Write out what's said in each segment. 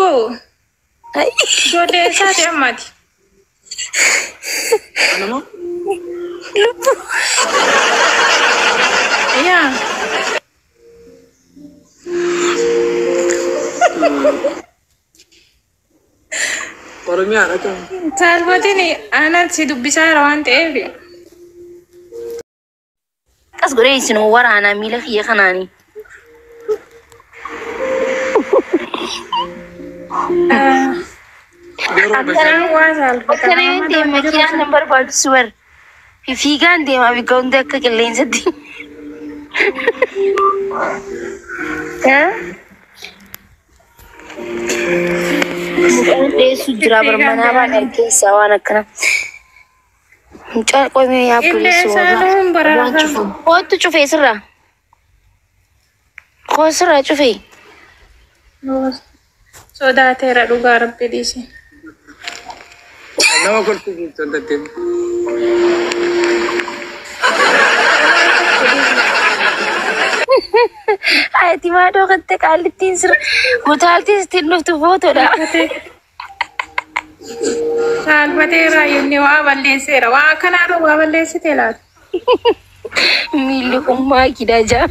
Lubbuu ijoollee eessaati ammaati? Anamo? Lubbuu. Yaa. Oromiyaadha kan. Saalfatiin aanaan si dubbisaa jira waan ta'eef. Akkas godhee isin waraanaa miila kiyya kanaanii. Yeroo Akkana Karaan waa saalfata. akkana yoo deema makiinaan nan barbaachisu bar. Fiigaan deema bikka hundi akka qilleensatti. Mucaan dheessu jira bar manaa baadhaa keessaa waan akkana. Mucaan qoomee yaabbileessu Qilleensa nuun bara waan lafa. cufu. Kootu cufee sirraa. Koo sirraa cufee. Sodaateera dhugaa rabbi dhiisi. Nama kolfisiiftu hin tatteef. Ati maa dhokatte qaallittiin sirra. Utaaltiin ittiin dhuftu footoodha. Saalfateera inni waa balleesseera. Waa akkanaa waa balleessite laata? Miilli kun maakidha jaa.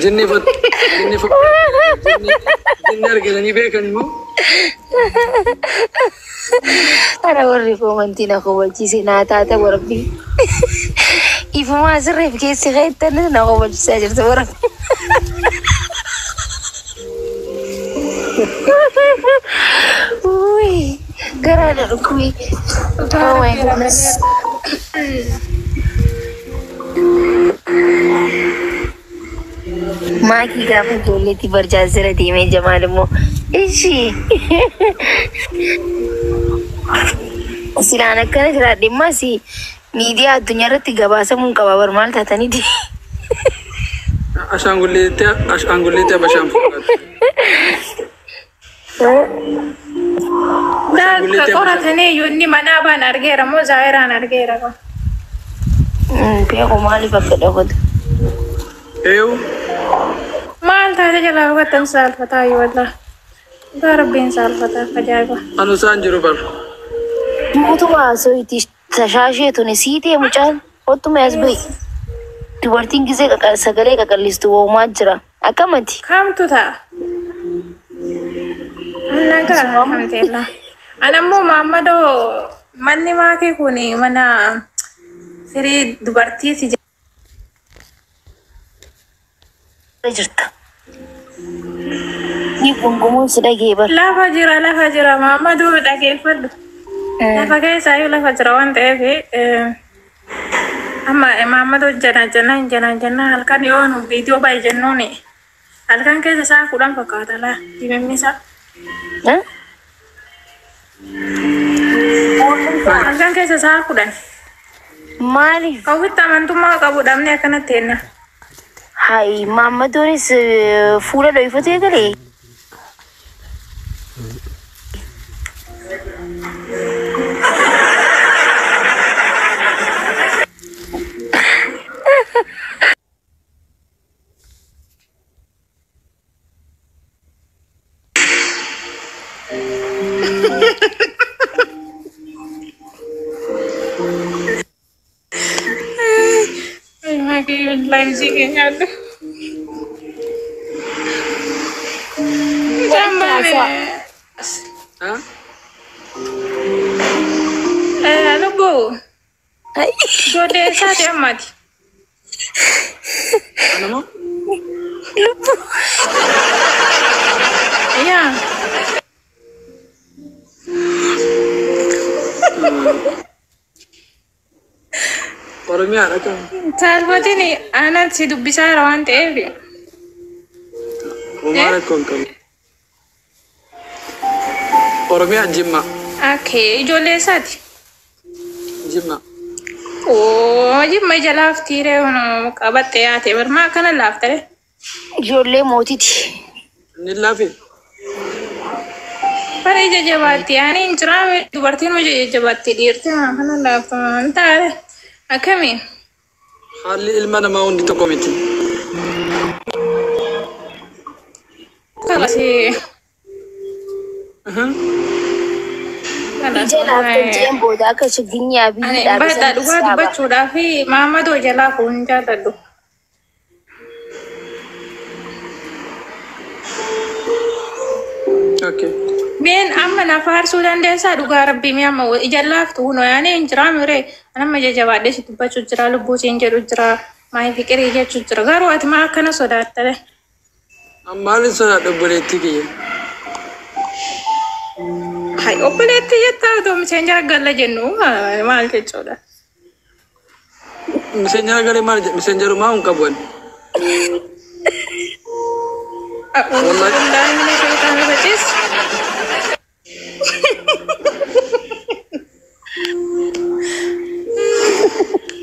Jinni fat jinni fat jinni jinni argatanii beekan immoo Ana warri koomantii na kowwachiise naa taata warabbi. Ifumaa sirreef keessi keettan na kowwachiisaa jirta warabbi. Uy, garaa na dhukkube. Oh my goodness. Maakii gaafa ijoolleetti barjaa sira deemee Jamaal immoo ishii. Silaan akkana jiraadhe immas miidiyaa addunyaa irratti gabaasamuun qaba bar maal taataniiti. ashaangulliitti ashaangulliitti abashaan fakkaatu. Daakka Ashaangulliitti abashaan. qoratanii iyyuu inni manaa baan argeera moo zaayiraan argeera? Beeku maaliif akka dhokatu. Eeyu Maal taate jalaa hubattan saalfataa yoo walaa. Dhugaa rabbiin saalfataa ajaa'iba. anu isaan jiru bar. Mootummaa soiti tashaashee tuni siitee mucaan hottuma as ba'i. Dubartiin gisee sagalee qaqallistu woomaa jira. Akkamati? Kamtu ta'a? Nagaa alhamdulillah. Ana immoo Maammadoo manni maatii kun mana firii dubartiiti jirta. Ni gungumuun si dhagee bar. Lafa jira lafa jira Maammadoo dhageeffadhu. Lafa keessaayyuu lafa jira waan ta'eef amma Maammadoo jana jana jana jana halkan yoo nu viidiyoo baay'ee jennuuni halkan keessa isaa 10 fakkaata laa dimimmi isaa. Halkan keessa isaa 10. Maaliif? Ofitti amantummaa qabu dhabnee akkanatti henna. Hayi Maammadoonis fuula dho'ifatee galee. Ha? Lubbuu ijoollee eessaati ammaati? Anamo? Lubbuu. Yaa. Oromiyaadha kan. Saalfatiin aanaan si dubbisaa jira waan ta'eef. Homaa rakkoo hin qabu. Oromiyaa Jimma. Okay, ijoollee eessaati? Jimma. Oo, jimma ija laaftiiree qabattee yaate barmaa akkana laaftare. Ijoollee mootiiti. Inni laafi. Bara ija jabaatti yaani hin jiraa dubartiin ija jabaatti dhiirti akkana laaftama hin taate akkami? Haalli ilma namaa hundi tokko miti. Kalas. Kalaasii. Ija laaftan jeen booda akka shiginyi abiyyi Ani dhaabe baadhaa san dhugaa saaba. dubbachuudhaa fi Maammadoo jalaa fuun jaalladhu. Okay. Meen amma na faarsuu dandeessaa dhugaa rabbii mee amma ija laaftu hunoo yaani hin jiraa miree amma ija jabaadhee si dubbachuu jira lubbuu siin jedhu jira maayii fiqirii jechuu jira garuu ati maa akkana sodaattale. Maalin sodaadha obboleettii kiyya? Hai obboleettii jettaa otoo miseenjara galla jennu maal jechuudha. Miseenjara galee maal jedha? Miseenjarumaa hin qabu ani. A'uudhu billaahi mina shaytaani rajiis.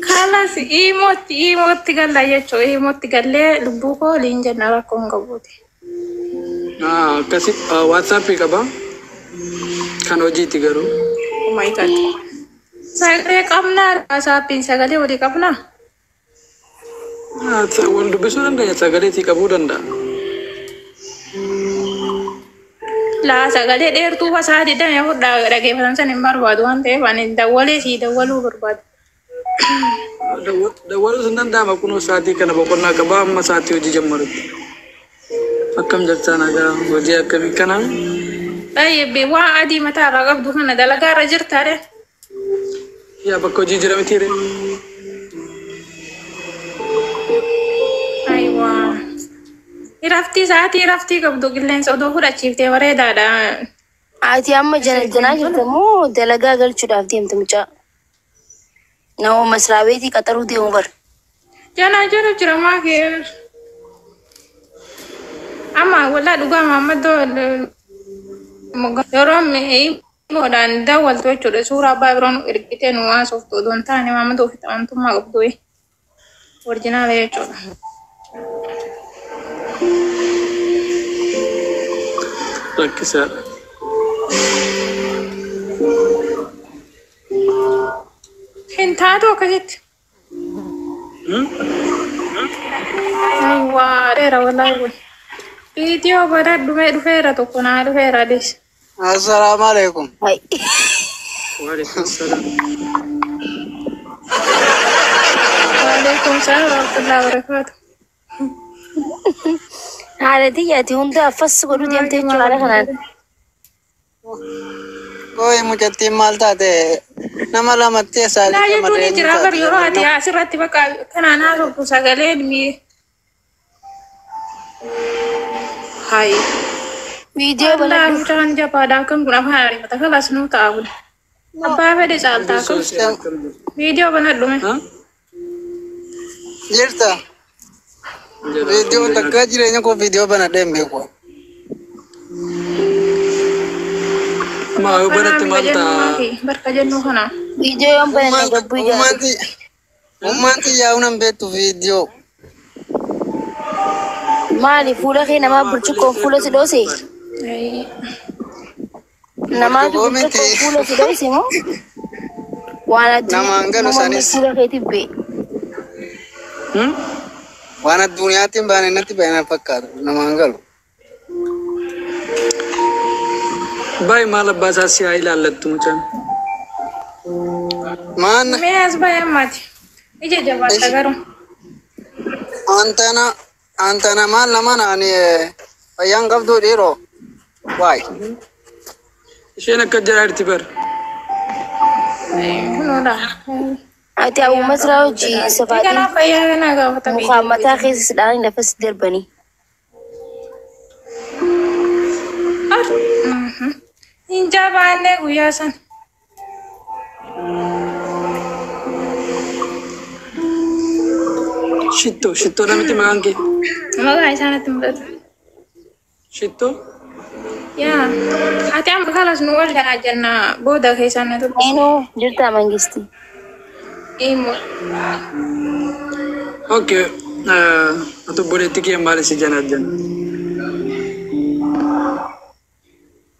Kalas iimootti iimootti galla jechuudha iimootti gallee lubbuu koo waliin jenna rakkoo hin qabuuti. Akkasi waatsaappii qaba. Kan hojiiti garuu. Oh my god. Sagalee qabnaa waasaappiin sagalee walii qabnaa? Wal dubbisuu dandeenya sagaleetii qabuu danda'a. Laa sagalee dheertuu fasaa 24 dhageeffatan san hin barbaadu waan ta'eef ani dawwalee sii dawwaluu barbaadu. Dawwaluus hin danda'ama kunoo sa'aatii kana boqonnaa qabaa amma sa'aatii hojii jammarutti. Akkam jirtaa nagaa hojii akkamii kanaa? Tayyibbi waan adii mataa irraa qabdu kana dalagaa irra jirtaa de? Yaa bakka hojii jira miti ree? Ayiwaa. Raftii sa'aatii raftii qabdu qilleensa odoo fudhachiiftee bareedaadha. Ati amma janaa jirta moo dalagaa galchuudhaaf deemta mucaa? Nama masraa beetii qaxaruu deemu bar. Janaa jala jira maa kee. Amma walaa dhugaa maammaddoo yeroo himuudhaan dawwaltu jechuudha. Suuraa abbaa biroo nu ergitee nu haasoftu odoo hin taane maammaddoo ofitti amantummaa qabdu orjinaala jechuudha. Rakkisaadha. Hin taatu akkasitti. Waa dheera walaa kun. Viidiyoo bara dhumee dhufeera tokko naa dhufeera adees. Assalamu alaikum. Hai. Waalaikum salaam. Waalaikum salaam warahmatullahi wabarakatuh. Haala xiyyaati hunda affas godhuu deemte jechuudha haala kanaan. Qoy mucattiin maal taate nama lamatti Laa saalii jechuun ni shamarreen jira bar taate yeroo ati asirratti bakka kanaan haasoftu sagaleen mi. Hai. Viidiyoo Walaa banadhu. mucaan jabaadha akkam kun afaan ariifata kalas nuu ta'a kun. Abbaa fedhe caaltaa akkam. Viidiyoo banadhu mee. Jirta. Viidiyoo takka jireenya koo viidiyoo banadhee hin beeku. Maa yoo banatte maal ta'a? Barka jennu kana. Viidiyoo yoon bananne gabbuu ijaaru. Ummaan xiyyaa'uun hin beektu viidiyoo. Maali fuula kee namaa burcuqqoon fuula si dhoose? Namaatu Burcuqqoo burcuqqoon miti. fuula si dhoose moo? Waan addunyaa Namaan galu uumamni sanis. fuula keetiif ba'e. Waan addunyaatti hin baane natti baay'ina fakkaatu namaan galu. Baay'ee maal abbaa isaa si haa ilaallattu mucaan. Maan Mee as baay'ee ammaati. Ija jabaatta garuu. antana antana maal nama ani fayyaan qabdu dhiiroo. Waay. Isheen akka jala jirti bar. Kunuudha. Ati hawwa masraa hojii safaatiin Kanaaf fayyaa kana gaafata. mukaan mataa keessa si dhaanii lafa si darbanii. Hin jabaanne guyyaa sana. Shittoo shittoo namitti maqaan kee. Maqaa isaa natti mul'ata. Shittoo. Yaa ati amma kalas nu wal kanaa jenna booda keessaan na tuqe. Eenyu jirtaa mangisti? Imo. Okay. Ati obboleettii kee maal si janaa jenna?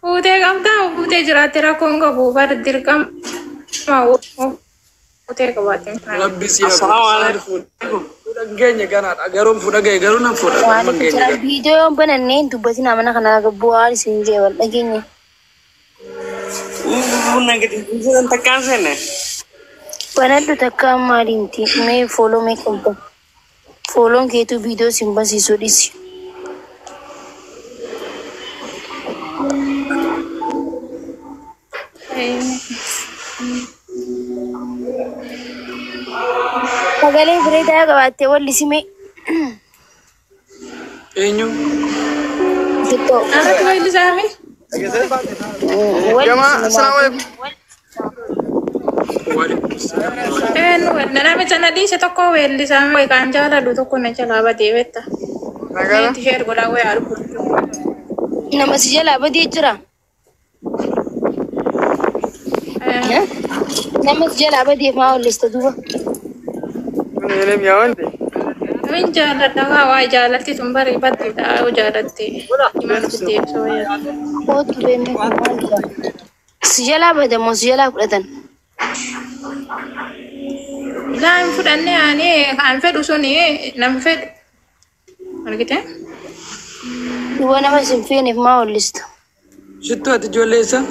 Fuutee qabdaa fuutee jiraatte rakkoon qabu bar dirqama fuutee qabaatte. Rabbi si haa Assalamu alaikum. Fuudha hin geenye ganaadha. Garuu fuudha ga'e garuu nan fuudha. Amma hin Waalaikum geenye salaam. gana. Viidiyoo banannee dubbatina mana kanaa bu'aan isin jee wal dhageenye. Buna gadi buusan takkaan seenne. Banadhu takka maaliimti mee fooloo mee qabda. Fooloon keetuu viidiyoo sin bansiisuu dhisi. Sagalee bareedaa qabaattee walli simee. Eenyu? Xiqqoo. Irratti weellisaami. Walli Jamaa, sinumaa. assalaamu alaikum. Waalaikum salaam. Eenyu namicha na dhiise tokko weellisaami wayi kaan jaaladhu tokko na jalaa badee beekta. Nagaadha. Meetti ishee godhaa wayi argu. Nama si jalaa badee jira. Nama si jalaa badee maa wallista duuba. Kun yaawante. Min jaaladha waa waa jaalatti tun bari baddeedha yoo jaalatti himatti deebisuu yaadda. Kootu beemee kun maal jira? Si jalaa badan moo si jalaa fudhatan? Laa hin fudhanne ani kan fedhu suni nan fedhu. Argite? Duuba nama isin feeneef maa wallista? Shittuu ati ijoollee eessa?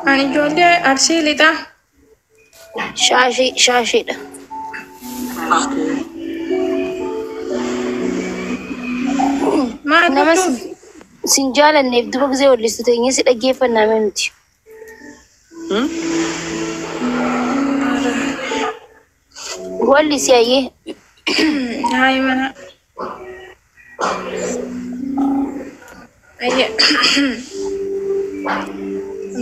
Ani ijoollee arsii lixaa. Shaashii shaashiidha. Maal Nama gochuuf? sin jaalanneef duuba gisee wallistu teenyee si dhaggeeffannaa mee miti. Walli si hayyee. Hayi mana. Ayye.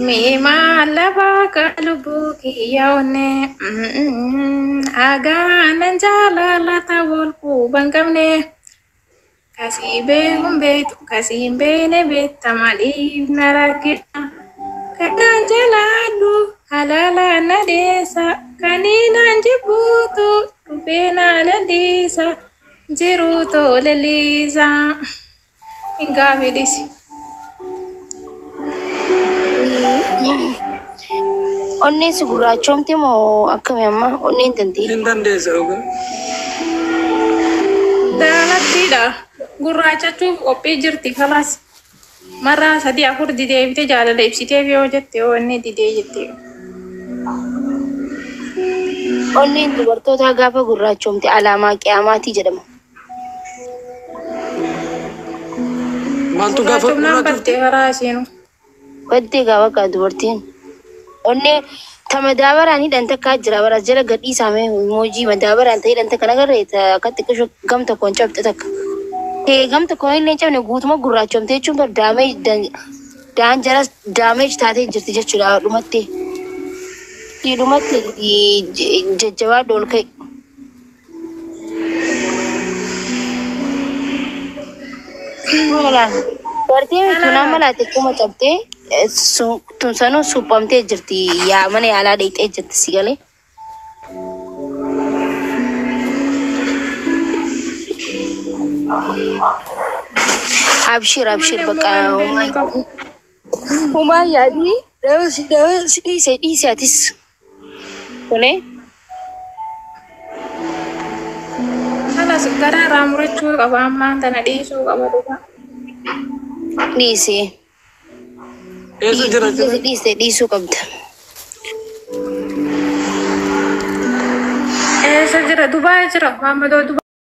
Miima lafaa ka lubbuu kiyya onne agaanan jaalalata wal quban qabne kasii beekun beektu kasii hin beekne beekta maaliif na rakkisa kanaan jalaadhu halaala na deessa kaniinaan jibbuutu dhufee na lalliisa jiruu tole liisa hin gaafidhisi. Onneen si gurraachoomte moo akkami amma onneen tantee? Hin dandeessa dhugaa. Daalattiidha. Gurraachachuuf qophii jirti kalaas. Marraa sadii afur dideebite jaalala ibsiteef yoo jette yoo inni didee jette. Onneen dubartootaa gaafa gurraachoomte alaamaa qiyaamaatii jedhama. Maaltu gaafa Gurraachumnaan gurraachofte? baddee karaa isiinu. Baddee gaafa gaa dubartiin. Onnee ta madaabaraan hidhan takkaa jira bara jala gadhiisamee moojii madaabaraan ta'e hidhan takka nagarree akka xiqqisho gam tokkoon cabxe takka. Tee gam tokkoon illee hin cabne guutuma gurraachomte jechuun bar daamee daanjaras daameej taatee jirti jechuudha dhumatti. Dhumatti jajjabaa ol ka'e. Bartee tunaan mala xiqquma cabxee tun sanuu suphamtee jirti yaa mana yaalaa dheeyxee jirti si galee. Abshir abshir bakka humaa yaadni si dhiise dhiise atis. Tolee. Kanas garaa irraa murachuu qaba ammaan tana dhiisuu qaba dhugaa. Dhiise. Eessa jira jira? Dhiise dhiisuu qabda. Eessa jira? Dubaay jira. Maammadoo Dubaay.